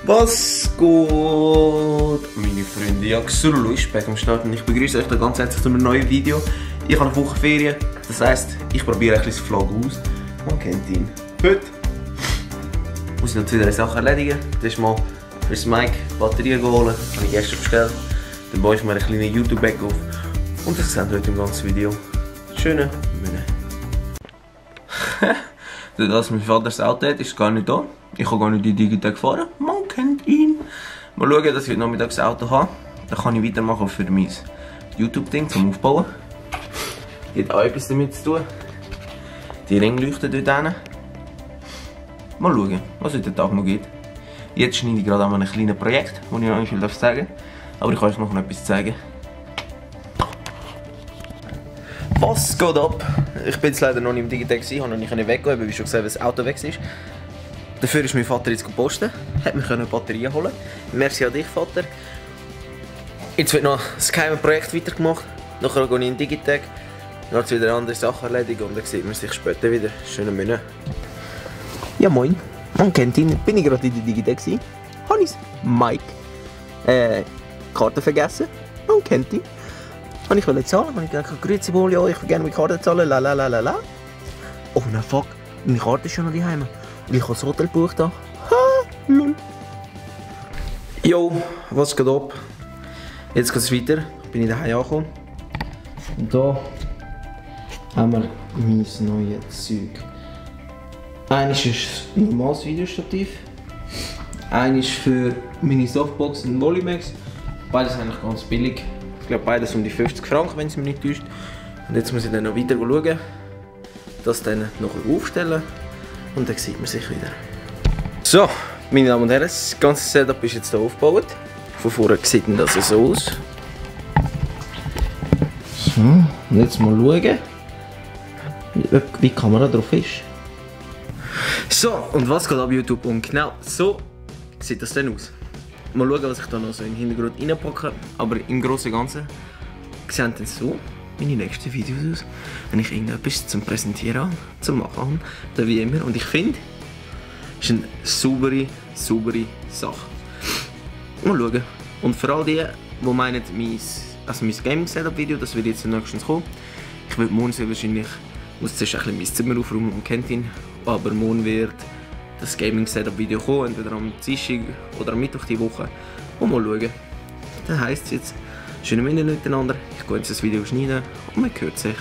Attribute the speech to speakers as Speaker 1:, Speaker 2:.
Speaker 1: Was geht, meine Freunde? Ja, Xurulu ist back am Start und ich begrüße euch ganz herzlich zu einem neuen Video. Ich habe eine Woche Ferien, das heisst, ich probiere ein bisschen das Vlog aus. Man kennt ihn. Heute muss ich noch wieder eine Sache erledigen. Das ist mal für das Mic Batterien holen, habe ich gestern bestellt. Dann baue ich mir einen kleinen YouTube-Back auf. Und das seht ihr heute im ganzen Video. Schöne Mühe. Dass mein Vater das Auto hat, ist gar nicht da. Ich kann gar nicht in die Digitec fahren. Man kennt ihn. Mal schauen, dass ich heute Nachmittag das Auto habe. Dann kann ich weitermachen für mein YouTube-Ding zum Aufbauen. Die hat auch etwas damit zu tun. Die Ringleuchten dort hinten. Mal schauen, was heute Tag noch geht. Jetzt schneide ich gerade an einem kleinen Projekt, das ich noch nicht viel sagen darf. Aber ich kann euch noch etwas zeigen. Was geht ab? Ich bin jetzt leider noch nicht im Digitec, habe noch nicht weggehen, wie schon gesagt, weil das Auto weg ist. Dafür ist mein Vater jetzt gepostet, hat mir Batterien holen. Merci an dich, Vater. Jetzt wird noch das geheime Projekt weitergemacht. Nachher gehe ich in den Digitec, dann wird wieder andere Sachen erledigen und dann sieht man sich später wieder. Schönen Morgen. Ja moin, man kennt ihn. Bin ich gerade in der Digitec gewesen. Habe ich Mike Karte vergessen. Man kennt ihn. Habe ich zahlen, habe ich gedacht, grüezi wohl, ja, ich will gerne meine Karte zahlen, la. Oh nein, fuck, meine Karte ist schon noch daheim. Und ich habe das Hotel gebucht da. Ha, lol. Jo, was geht ab? Jetzt geht es weiter. Bin ich daheim angekommen. Und hier haben wir mein neues Zeug. Eines ist ein normales Videostativ. Eines für meine Softbox und Volleymax. Beides eigentlich ganz billig. Ich glaube beides um die 50 Franken, wenn es mich nicht täuscht. Und jetzt muss ich dann noch weiter schauen, das dann noch aufstellen und dann sieht man sich wieder. So, meine Damen und Herren, das ganze Setup ist jetzt hier aufgebaut. Von vorne sieht das so aus. So, und jetzt mal schauen, wie die Kamera drauf ist. So, und was geht ab YouTube? Und genau so sieht das dann aus. Mal schauen, was ich da noch so im Hintergrund reinpacke, aber im Großen und Ganzen sehen dann so meine nächsten Videos aus, wenn ich irgendetwas zum Präsentieren habe, zum Machen habe, dann wie immer. Und ich finde, es ist eine saubere Sache. Mal schauen. Und für all die meinen, mein Gaming-Setup-Video, das wird jetzt nächstens kommen. Ich will morgen sehr wahrscheinlich, muss zuerst ein bisschen mein Zimmer aufräumen, man kennt ihn, aber morgen wird das Gaming-Setup-Video kommen, entweder am Dienstag oder am Mittwoch die Woche. Und mal schauen. Das heisst jetzt, schöne Männer miteinander. Ich gehe jetzt das Video schneiden und man hört sich.